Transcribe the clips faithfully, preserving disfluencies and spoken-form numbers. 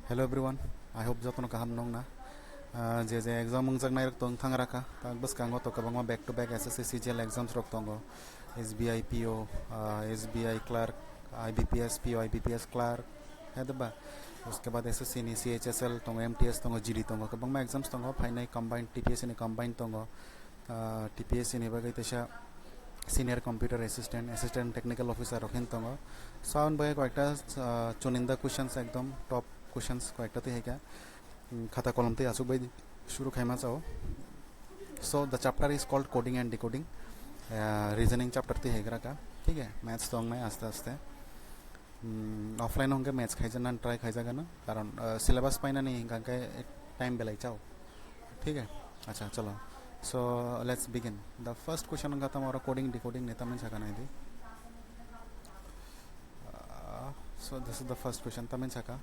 Hello everyone, I hope jotono kaham nongna. Ah, je je exam wngjaknai rok tong thang rakha, tak bwskango to kwbangma back to back S S C C G L exams rok tongo, S B I P O, ah, S B I clerk, I B P S P O, I B P S clerk, hai da ba? Uske baad S S C ni C H S L tongo, M T S tongo, G D tongo, kwbangma exams tongo, phainai combined, T P S C ni combined tongo, ah, T P S C ni bagwi teisa senior computer assistant, assistant technical officer rok hin tongo. So, aboni bagwi koyekta, ah, chuninda questions, ekdom top questions koyekta twi hai kha. Hmm, khata kolom twi aswk bai shuru khaima chao. So, the chapter is called coding and decoding. Ah, reasoning chapter twi hai gra kha. Thik hai, maths tong nai aste aste. Hmm, offline hwnkhe maths khaijaknani try khaijakgano, karon, ah, syllabus painani hwnkhe time belai chao. Thik hai? Acha, chalo. So, let's begin. The first question wngkha tamo oro coding decoding ni, tamni sakha nai di. Ah, so, this is the first question, tamni sakha.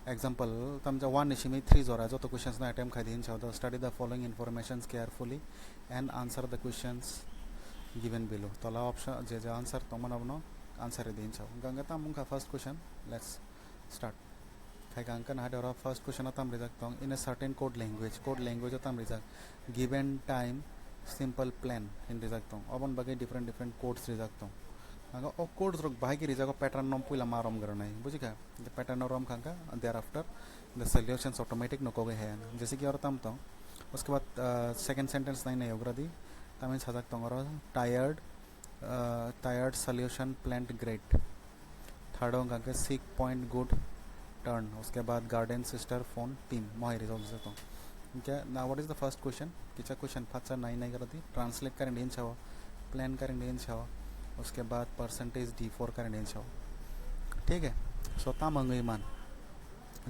Example, tamja one ni simi three jora joto questions no attempt khai di hinsa, study the following informations carefully and answer the questions given below. Tola option je je answer tongmani abono answer di hinsa. Hwnkha hwnkhe tam wngkha first question. Let's start. Khai kha hwnkhe nahadi oro first question o tam rijak tong, in a certain code language, code language o tam rijak, given time simple plan hin rijak tong. Oboni bagwi different different codes rijak tong. Ang o codes rok bahai khe rijago, pattern no puila ma rom granai, bujikha? The pattern no rom khangkha, thereafter the solutions automatic no kogwi hai ang. Jese ki oro tam tong. Uske baad, ah, second sentence nai nai ugra di. Tamni sajak tong oro tired, ah, tired solution planned great. Third o hwnkha khe sick point good turn. Uske baad garden sister phone team. Mohai result se tong. Hwnkhe now what is the first question? Kisa question phatsa nai nai gra di. Translate karing di hinsa o, plan karing di hinsa o. Uske baad percentage D four karing di hinsa o. Thik hai? So, tamo wngwi man.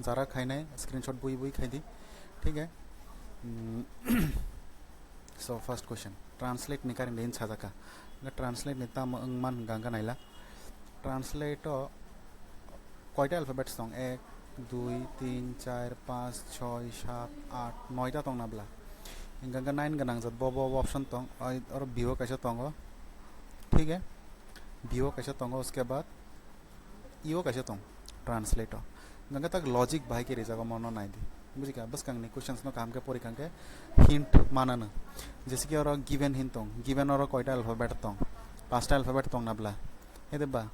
Jara khainai screenshot bui bui khai di. Thik hai? Mm, so, first question. Translate ni karing din sajaka. Nga translate ni tamo wng man hwnkha hwnkha naila. Translate o koita alphabets tong? Ek, dui, tin, char, panch, choi, sat, aat, noita tong na bla. Hwnkha hwnkha nine gwnang jat bo, bo, bo option tong. Oi, oro B o kaisa tongo. Thik hai? B o kaisa tongo, uske baad E o kaisa tong, translate o. Hwnkha tak logic bahai khe rijak, omo no nai di. Bujikha, bwskang ni questions no kaham khe pori kha hwnkhe hint manano. Jese ki oro given hin tong, given oro koita alphabet tong? Pasta alphabet tong na bla? Hede ba?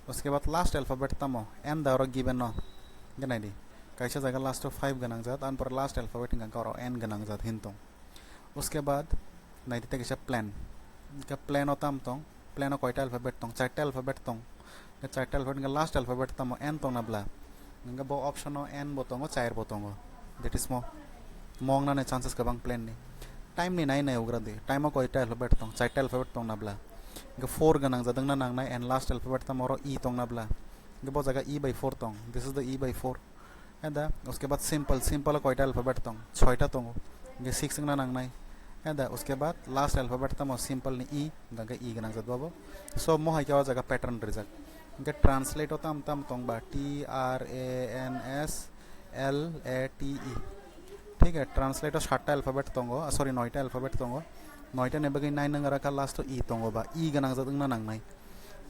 Uske baad last alphabet tamo? N da oro given no. Hwnkhe nai di. Kaisa jaga last o five gwnang jat, ani pore last alphabet hwnkha khe oro N gwnang jat hin tong. Uske baad nai di tei kaisa plan. Hwnkhe plan o tam tong? Plan o koita alphabet tong? Charta alphabet tong. Hwnkhe charta alphabet hwnkhe last alphabet tamo? N tong na bla? Hwnkhe bo option o N bo tongo, char bo tongo. That is mo, mo wng nani chances kwbang plan ni. Time ni nai nai ugra di. Time o koita alphabet tong? Charta alphabet tong na bla? Hwnkhe four gwnang jat wng na nangnai, and last alphabet tamo oro E tong na bla? Hwnkhe bo jaga E by four tong. This is the E by four. Heda, uske baad simple, simple o koita alphabet tong? Soita tongo. Hwnkhe six wngna nangnai. Heda, uske baad last alphabet tamo? Simple ni E, hwnkhe E gwnang jat babo. So, mo hai khe o jaga pattern rijak. Hwnkhe translate o tam tam tong ba? T R A N S L A T E. Thik hai, translate o satta alphabet tongo, ah, sorry, noita alphabet tongo. Noita ni bagwi nine wng rakha, last o E tongo ba? E gwnang jat wngna nangnai.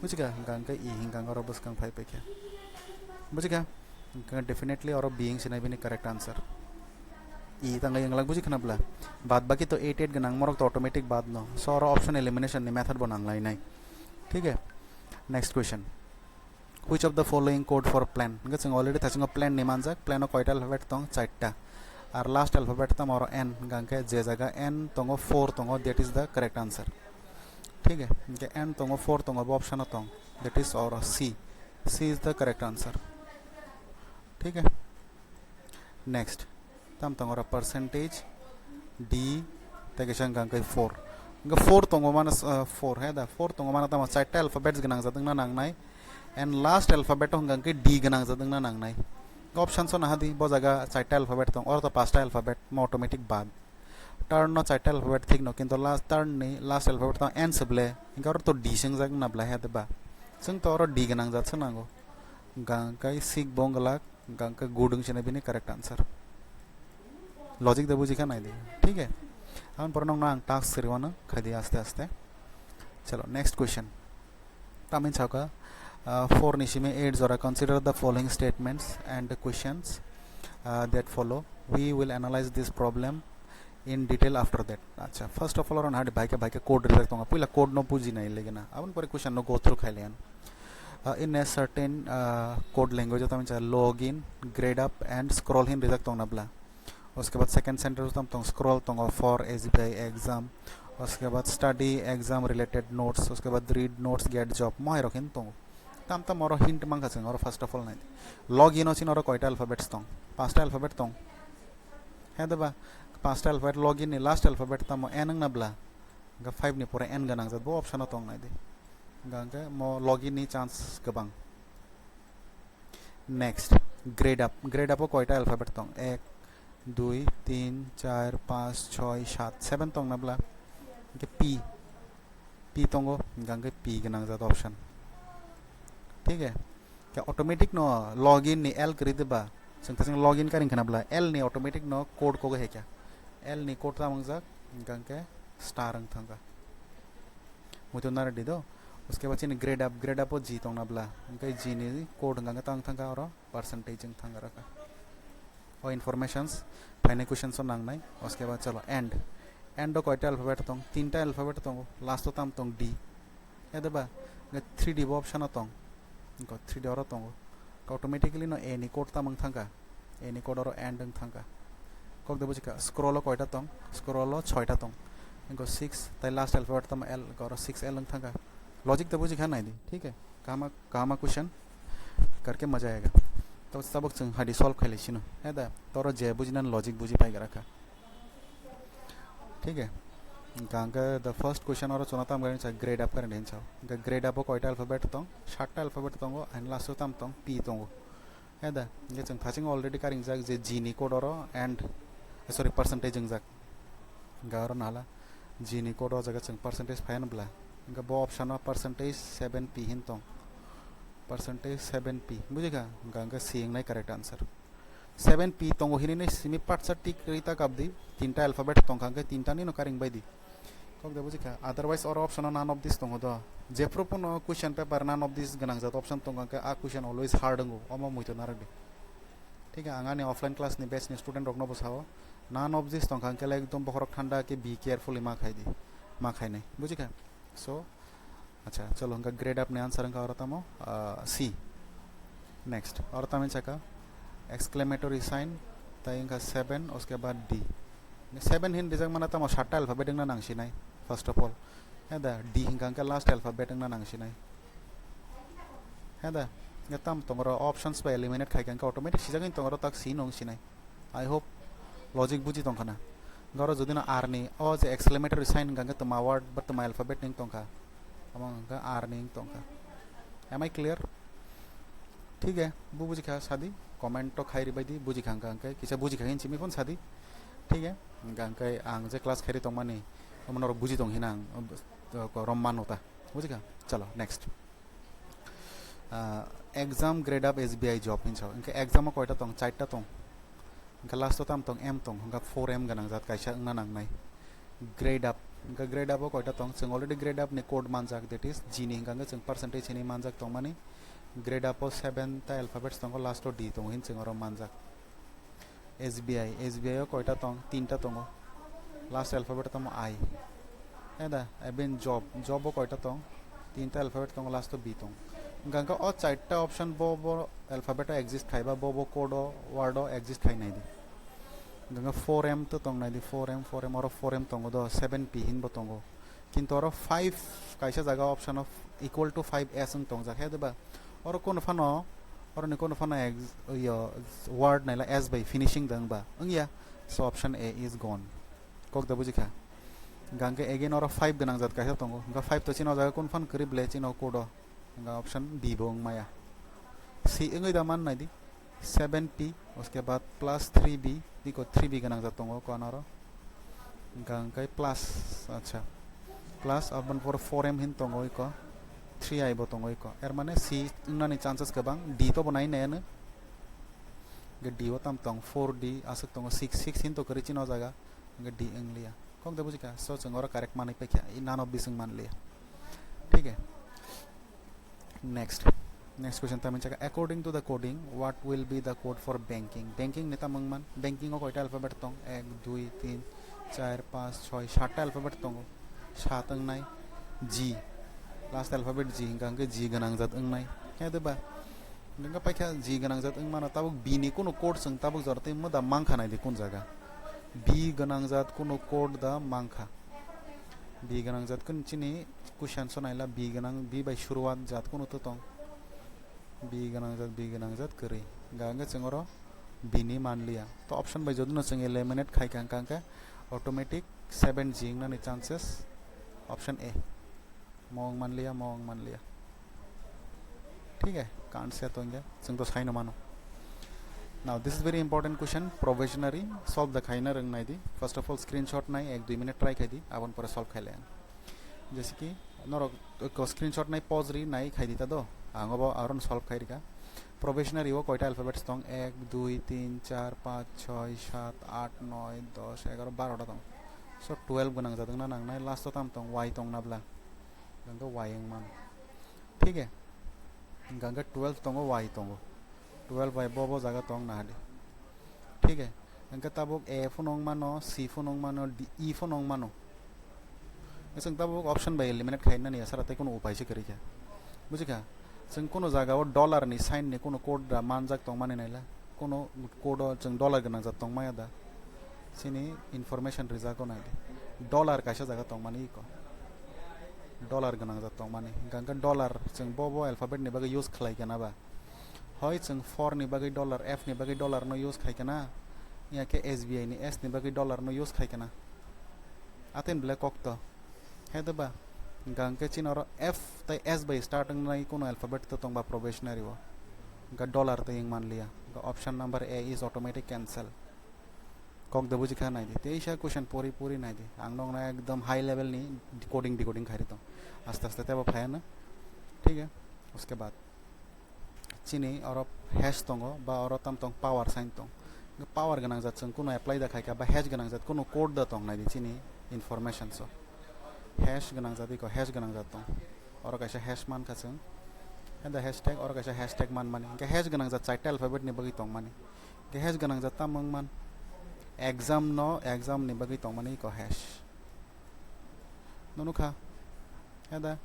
Bujikha? Hwnkha hwnkhe E hwnkha oro bwskang phai paikha. Bujikha? Hwnkha definitely oro B wng sinai bini correct answer. E tangwi wng lak, bujikha na bla? Baad baki to eight eight gwnang, morok to automatic baad no. So oro option elimination ni method bo nang lai nai. Thik hai? Next question. Which of the following code for plan? Hwnkhe chwng already thaching o plan ni manjak, plan o koita alphabet tong? Charta. Ar last alphabet tamo oro N, hwnkha hwnkhe je jaga N tongo, four tongo, that is the correct answer. Thik hai? Hwnkhe N tongo, four tongo, bo option o tong, that is oro C. C is the correct answer. Thik hai? Next, tam tong oro percentage D, tei kaisa hwnkha hwnkhe four. Hwnkhe four tongo mano, uh, four, he da, four tongo mano tamo charta alphabets gwnang jat wngna nangnai, and last alphabet o hwnkha hwnkhe D gwnang jat wngna nangnai. Options o naha di, bo jaga charta alphabet tong, oro to pasta alphabet, mo automatic baad. Turn no charta alphabet thik no, kintu last, turn ni last alphabet tong N se ble, hwnkhe oro to D se wngjak wngna bla, he da ba? Chwng to oro D gwnang jat se nango. Hwnkha hwnkhe sick bo wng glak, hwnkha hwnkhe good wng sinai bini correct answer. Logic da bujikha nai di, thik hai? Aboni pore nokno ang task siri wano khai di aste aste. Chalo, next question. Tamni sakha, Uh, four ni simi eight jora. Consider the following statements and the questions uh, that follow. We will analyze this problem in detail after that. Acha, first of all, on hadi baike baike code rijak tonga. Puila code no buji nai legena. Abon pore question no go through khaile an. Uh, in a certain uh, code language, tamo cha login, grade up and scroll hin rijak tongna bla. Uske baad second sentence tam tong scroll tongo for S B I exam. Uske baad study exam related notes. Uske baad read notes, get job. Mo hai rok hin tongo. Tam tam oro hint mankha chwng oro first of all nai. Login o chini oro koita alphabets tong? Pasta alphabet tong. He de ba? Pasta alphabet, login ni last alphabet tamo N wngna bla? Hingke five ni pore N gwnang jat bo option o tong nai di. Hingke mo login ni chance kwbang. Next, grade up. Grade up o koita alphabet tong? Ek, dui, tin, char, panch, choi, sat, seven tong na bla? Hingke P, P tongo, hingke P gwnang jat option. Thik he? Ke automatic no login ni L kwrwi de ba? Chwng thasing login karing khana bla L ni automatic no code kogo hekya. L ni code ta mangjak, hingke star wng thangka. Muitu nara di do. Uske ba chini grade up, grade up o G tong na bla? Hingke G ni code hingke tang thangka oro percentage wng thangka raka. O informations phainai questions o nangnai. Uske ba chalo and. And o koita alphabet tong? Tinta alphabet tongo. Last o tam tong? D. He de ba? Hingke three D bo option o tong. Hingke three D oro tongo. Automatically no A ni code tam wng thangka. A ni code oro and wng thangka. Kok de bujikha, scroll o koita tong? Scroll o choita tong. Hingke six, tai last alphabet tam L, hingke oro six L wng thangka. Logic de bujikha nai di, thik he? Kahama, kahama question. Karke maja ayega. To tabuk chwng hadi solve khailai sino. He da, toro je bujinan logic buji pai gra kha. Thik he? Hingke hingke the first question oro chwngno tam gari sa grade up karini hinsa. Hingke grade up o koita alphabet tong? Satta alphabet tongo, and last o tam tong? P tongo. He da, hingke chwng thasing already karingjak je G ni code oro and, eh, sorry, percentage wngjak. Hingke oro nala G ni code o jaga chwng percentage phayan bla. Hingke bo option o percentage seven P hin tong. Percentage seven P. Bujikha? Hingke hingke C wngnai correct answer. Seven P tongo hinui simi patsa tick rita kapdi, tinta alphabet tongkha, hingke tinta nino karing baidi. Kok de bujikha? Otherwise oro option o none of this tongo do. Jephru pono question paper none of this gwnang jat option tongkha, hingke a question always hard wngo, omo muitu narwk di. Thik he, ang ani offline class ni batch ni student rok no bo sao, none of this tongkha, hingke le ekdom bokhorok thanda khe be carefully ma khai di, ma khainai, bujikha? So, acha, chalo, hingke grade up ni answer hingke oro tamo, ah, C. Next, oro tamo saka exclamatory sign, tai hingke seven, uske baad D. Seven hin rijak mana tamo satta alphabet wngna nangsinai, first of all. He da, D hingke hingke last alphabet wngna nangsinai. He da, hingke tam tongoro options bai eliminate khaikha hingke automatic sijak hin tongoro tak C no wngsinai. I hope logic buji tongkhana. Goro jodi no R ni o je exclamatory sign hingka hingke toma word ba toma alphabet ni tongkha. Amo hingka R ni tongkha. Am I clear? Thik he, bu buji kha sadi, comment to khai ribai di, buji kha hingka hingke, kisa buji kha hin simi phone sadi. Thik he, hingka hingke ang je class khairi tongmani, omo norok buji tong hina ang, uh, rom mano ta. Buji kha? Chalo, next. Ah, exam, grade up, S B I job hinsa. Hingke exam o koita tong? Charta tong. Hingke last o tam tong? M tong. Hingke four M gwnang jat kaisa wngna nangnai. Grade up. Hingke grade up o koita tong? Chwng already grade up ni code manjak, that is G ni hingka hingke chwng percentage hinui manjak tongmani. Grade up o seven ta alphabets tongo, last o D tongo hin chwng oro manjak. S B I, S B I o koita tong? Tinta tongo. Last alphabet tamo I. He da, even job, job o koita tong? Tinta alphabet tongo, last o B tong. Hingka hingke o charta option bo, bo alphabet o exist khaiba, bo, bo code o, word o exist khai nai di. Hingka hingke four M to tong nai di, four M, four M, oro four M tongo do, seven P hin bo tongo. Kintu oro five kaisa jaga option o equal to five S wng tongjak, he de ba? Oro kono phano, oro ni kono phano ex-, iyo, word naila S bai finishing da wng ba? Wng ya. So option A is gone. Kok da buji kha? Hingka hingke again oro five gwnang jat kaisa tongo. Hingka five to chini o jaga kono phano kwrwi ble chini o code o. Hingka option B bo wng maya. C wngwi da man nai di. Seven P, uske baad plus three B, iko three B gwnang jat tongo, ko anaro. Hingka hingke plus, acha. Plus, aboni pore four M hin tongo iko, three I bo tongo iko. Er mane C wngnani chances kwbang, D to bo nai nai ano. Hingke D o tam tong, four D, aswk tongo six, six hin to kwrwi chini o jaga, hingke D wng liya. Kok de buji kha? So, chwng oro correct manwi paikha, i none of this wng man liya. Thik he? Next. Next question tamni chaka, according to the coding, what will be the code for banking? Banking ni tamung man, banking o koita alphabet tong? Ek, dui, tin, char, panch, choi, satta alphabet tongo. Sat wngnai, G. Last alphabet G, hingka hingke G gwnang jat wngnai. He de ba? Hingka paikha G gwnang jat wngmano, tabuk B ni kuno code chwng tabuk jora tei moda mankha nai di kun jaga. B gwnang jat kuno code da mankha. B gwnang jat kun chini question so naila B gwnang, B bai suruwat jat kuno to tong. B gwnang jat, B gwnang jat kwrwi. Hingka hingke chwng oro B ni manliya. To option bai jotono chwng eliminate khai kha hingka hingke automatic seven G wngnani chances option A. Mo wng manliya, mo wng manliya. Thik hai, ka answer to wngya, chwng to saino mano. Now this is very important question, probationary solve da khaina rwng nai di. First of all screenshot nai, ek dui minute try khai di, aboni pore solve khai lai ang. Jese ki norok ko screenshot nai, pause ri nai khai di ta do. Ang obo aron solve khai rika. Probationary o koita alphabets tong? Ek, dui, tin, char, panch, choi, sat, aat, noi, dos, egaro, baro ta tong. So twelve gwnang jat wngna nangnai, last o tam tong? Y tong na bla? Hingke Y wng mano. Thik hai? Hingke twelve tongo, Y tongo. Twelve bai bo bo jaga tong na hadi. Thik hai? Hingke tabuk A phano wng mano, C phano wng mano, D, E phano wng mano. Chwng tabuk option bai eliminate khai nani ya sara tei kuno upai se kwrwi kha. Buji kha? Chwng kuno jaga o dollar ni sign ni kuno code da manjak tong mani naila. Kuno code o chwng dollar gwnang jat tong maya da? Chini information rijak o nai di. Dollar kaisa jaga tong mani iko. Dollar gwnang jat tong mani. Hingka hingke dollar chwng bo bo alphabet ni bagwi use khlai kana ba? Hoi chwng four ni bagwi dollar, F ni bagwi dollar no use khai kana? Ya khe S B I ni S ni bagwi dollar no use khai kana? Aten bele kok to. He de ba? Hingka hingke chini oro F tei S bai start wngnai kuno alphabet to tong ba probationary o. Hingka dollar tei wng manliya. Hingka option number A is automatic cancel. Kok de buji kha nai di. Teisa question pori pori nai di. Ang nokno ekdom high level ni coding decoding khai ri tong. Aste aste tebo phai ano. Thik hai? Uske baad chini oro hash tongo ba oro tam tong, power sign tong. Power gwnang jat chwng kuno apply da khai kha ba hash gwnang jat kuno code da tong nai di chini information so. Hash gwnang jat iko hash gwnang jat tong. Oro kaisa hash man kha chwng. And the hashtag, oro kaisa hashtag man mani. Hingke hash gwnang jat chaita alphabet ni bagwi tong mani. Hingke hash gwnang jat tam wng man? Exam no, exam ni bagwi tong mani iko hash. Nunu kha? He da?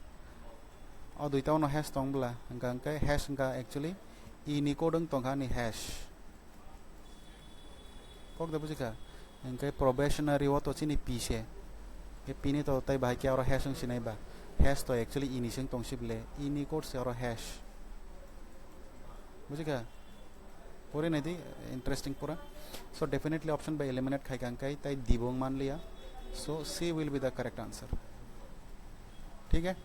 O duita o no hash tong bla? Hingka hingke hash hingka actually E ni code wng tong kha ni hash. Kok da buji kha? Hingke probationary o to chini P se. Ke P ni to tai bahai khe oro hash wng sinai ba. Hash to actually E ni sing tong si bile. E ni code se oro hash. Buji kha? Pori nai di, interesting pura. So definitely option by eliminate khai kang kai tai D bo wng manliya. So C will be the correct answer. Thik hai?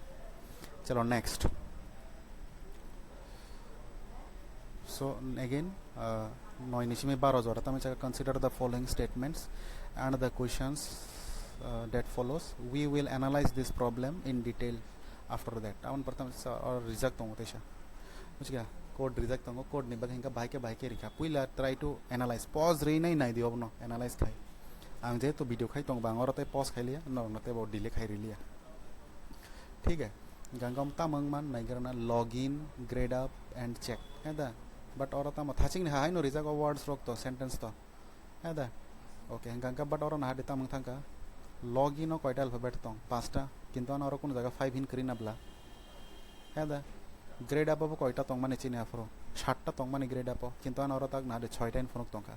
Chalo next. So again, uh, noi ni simi baro jora, tamo chaka consider the following statements and the questions, uh, that follows. We will analyze this problem in detail after that. Amon pratham sa or rijak tongo teisa. Bujiga, code rijak tongo, code ni bagwi hingka bahai khe bahai khe rikha. Puila try to analyze. Pause ri nai nai di obono analyze khai. Ang jehetu video khai tongo, ang oro tei pause khai liya, norok no tei bo delay khai ri liya. Thik hai? Gangam tamang man naigrana login, grade up and check. He da? But oro tamo thaching ni hai no rijak o words rok to, sentence to. He da? Okay, hingka hingka but oro naha di tamang thangka. Login o koita alphabet tong? Pasta. Kintu ano oro kuno jaga five hin kwrwi na bla. He da? Grade up bo koita tong mani chini aphuru? Satta tong mani grade up o. Kintu ano oro tak naha di choita hin phunuk tongkha.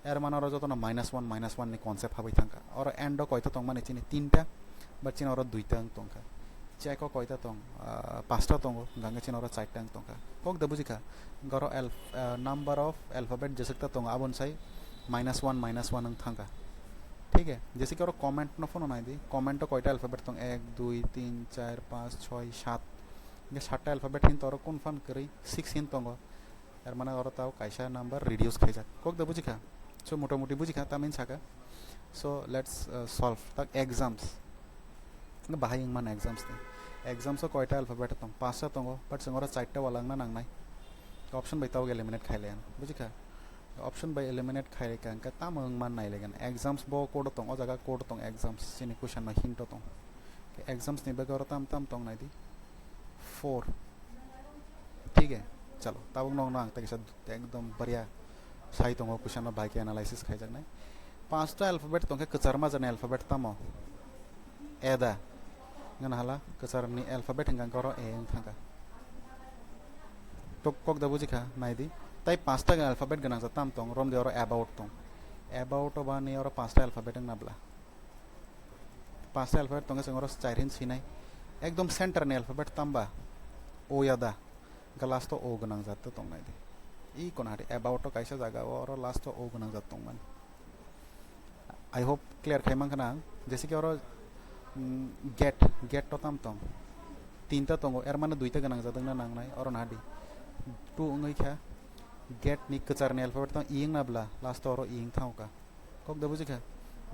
Er mane oro jotono minus one, minus one ni concept habwi thangkha. Oro end o koita tongmani chini tinta, but chini oro duita wng tongkha. Check o koita tong? Ah, pasta tongo, hingkha hingke chini oro charta wng tongkha. Kok da bujikha? Hingke oro alf-, ah, number of alphabet jeswkta tongo, aboni sai minus one, minus one wng thangkha. Thik hai? Jese ki oro comment no phano nai di. Comment o koita alphabet tong? Ek, dui, tin, char, panch, choi, sat. Hingke satta alphabet hin to oro kun phan kwrwi? Six hin tongo. Er mane oro tao kaisa number reduce khaijak. Kok da bujikha? So, motamuti bujikha, tamni saka. So, let's, uh, solve. Tak, exams. Bahai wng mano exams ni. Exams o koita alphabet tong? Pasta tongo, but chwng oro charta wala wngna nangnai. Option bai tao eliminate khailai ang. Bujikha? Option bai eliminate khailai kha, hingke tamo wng man nai laigan. Exams bo code tong, o jaga code tong exams. Chini question no hint o tong. Exams ni bagwi oro tam tam tong nai di. Four. Thik hai? Chalo, tabuk nokno ang tei kisa ekdom bariya sai tongo, question no bai khe analysis khaijaknai. Panchta alphabet tongkhe kwchar majani alphabet tamo? A da. Ngan hala kwcharni alphabet hingkha khe oro A wng thangkha. Tok kok da bujikha, naidi. Tai panchta alphabet gwnang jat tam tong, romdi oro about tong. About o bani oro panchta alphabet wngna bla. Panchta alphabet tongkhe chwng oro chair hin sinai. Ekdom center ni alphabet tamba? O ya da. Ga last o O gwnang jat to tongnai di. I kono hati about o kaisa jaga o oro last o O gwnang jat tongmani. I hope clear khai mankha na ang. Jese ki oro, mm, get, get to tam tong. Tinta tongo, er mane duita gwnang jat wngna nangnai, oro nadi. Two wngwi kha, get ni kwchar ni alphabet tong I wngna bla, last o oro I wng thango ka. Kok da bujikha?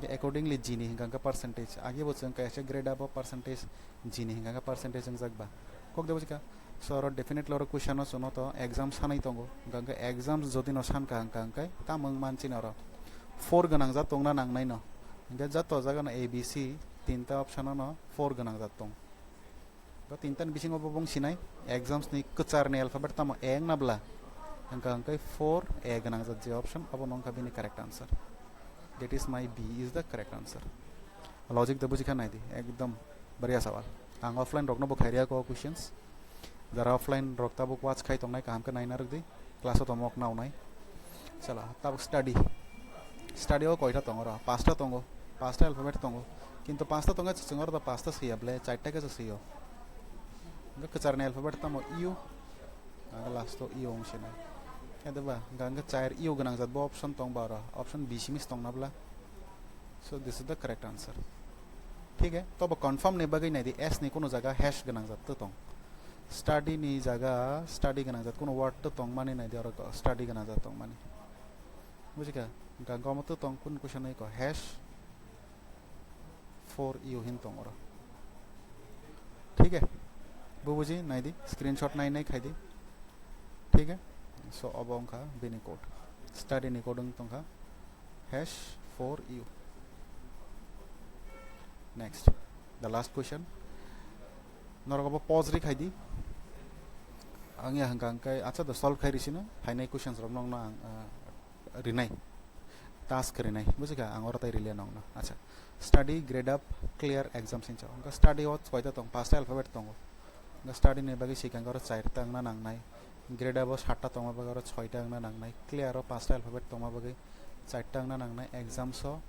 Je accordingly G ni hingka hingka percentage. Agi bo chwng kaisa grade abo percentage, G ni hingka hingka percentage wngjak ba. Kok da bujikha? So oro definitely oro question no chwngno to exam sanai tongo. Hingka hingka exam jodi no sanka hingka hingkai tamo wng manchini oro four gwnang jat tongna nangnai no. Hingke joto jaga no A B C tinta option no four gwnang jat tong. Bo tinta ni bisingo bo bung sinai, exams ni kwchar ni alphabet tamo A wngna bla? Hingka hingke four A gwnang jat je option, abo no wngkha bini correct answer. That is my B is the correct answer. Logic da bujikha naidi, ekdom bariya sawal. Ang offline rokno bo khairiya ko questions. Jara offline rok tabuk watch khai tongnai kaham khe naina rwdi. Class o tongmok naunai. Chala, tabuk study. Study o koita tongo ro? Pasta tongo. Pasta alphabet tongo. Kintu pasta tongo, chwng oro pasta swiya ble, chaita khe swiyo. Hingke kwcharni alphabet tamo U. Hingke last o U wng sinai. Khe deba, hingke chair U gwnang jat bo option tong ba oro. Option B simi tongna bla. So this is the correct answer. Thik hai, tobo confirm ni bagwi naidi, S ni kuno jaga hash gwnang jat to tong. Study ni jaga study gwnang jat kuno word to tong mani naidi, oro study gwnang jat tong mani. Bujikha? Hingka hingka omo to tong kun question ko hash four U hin tong oro. Thik hai? Bo buji naidi, screenshot nai nai khaidi. Thik hai? So obo wngkha bini code. Study ni code wng tongkha hash four U. Next, the last question. Norok obo pause ri khaidi. Ang ya hingka hingkai acha da solve khai risino. Phainai questions rok nokno ang, ah, rinai. Task rinai. Bujikha? Ang oro tai rilia nokno. Acha. Study, grade up, clear exam sincha. Hingke study o koita tong? Pasta alphabet tongo. Hingke study ni bagwi sikang oro chairta wngna nangnai. Grade up o satta tongma bagwi oro soita wngna nangnai. Clear o pasta alphabet tongma bagwi chairta wngna nangnai. Exams o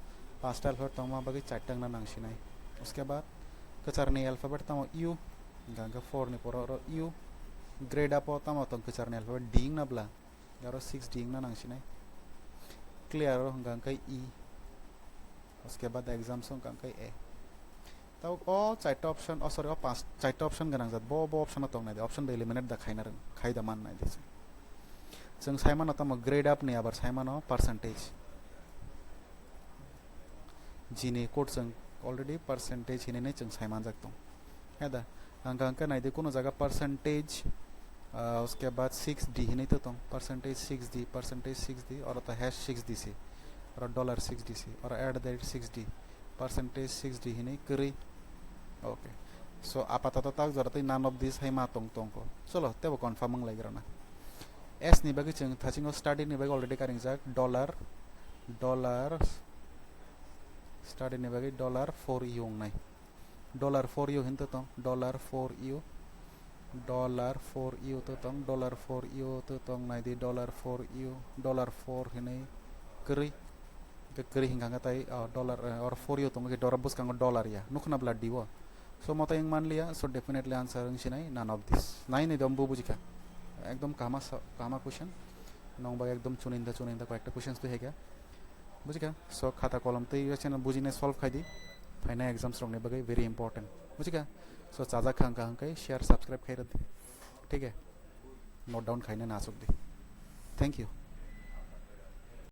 pasta alphabet tongma bagwi chairta wngna nangsinai. Uske baad kwcharni alphabet tamo? U. Hingke four ni poro oro U. Grade up o tamo tong kwcharni alphabet? D wngna bla? Aro six D wngna nangsinai. Clear o hingka hingkai E. Uske baad exams o hingka hingkai A. Tabuk o chaita option, oh sorry, o panch, chaita option gwnang jat, bo, bo option o tong nai di, option bai eliminate da khaina rwng, khai da man nai di. Chwng sai mano tamo grade up ni, abar sai mano percentage. Jini code chwng already percentage hinwi nai chwng sai manjak tong. He da, hingka hingke nai di, kuno jaga percentage, ah, uske baad six D hinwi to tong, percentage six D, percentage six D, oro to hash six D si, oro dollar six D si, oro at the rate six D, percentage six D hinwi kwrwi. Okay. So, apatoto tak jora tei none of this hai ma tong tongkho. Cholo, tebo confirm wng lai rwna. S ni bagwi chwng thasingo study ni bagwi already karingjak, dollar, dollar, study ni bagwi dollar four U wngnai. Dollar four U hinto tong, dollar four U, dollar four U to tong, dollar four U to tong, nai di, dollar four U, dollar four hinwi kwrwi. Hingke kwrwi hingka hingke tai, oh, dollar, eh, or four U tongo, hingke dora bwskango dollar ya. Nukho na bla di o. So, moto wng manliya, so definitely answer wng sinai none of this. Nai nai dom bo bujikha. Ekdom kahama sa-, kahama question. Nong bai ekdom chuninda, chuninda koyekta questions twi haikha. Bujikha? So, khata kolom twi channel bujinai solve khai di. Phainai exams rokni bagwi very important. Bujikha? So, chajak kha hingka hingke share, subscribe khai rwdi. Thik hai? Note down khaina nasuk di. Thank you.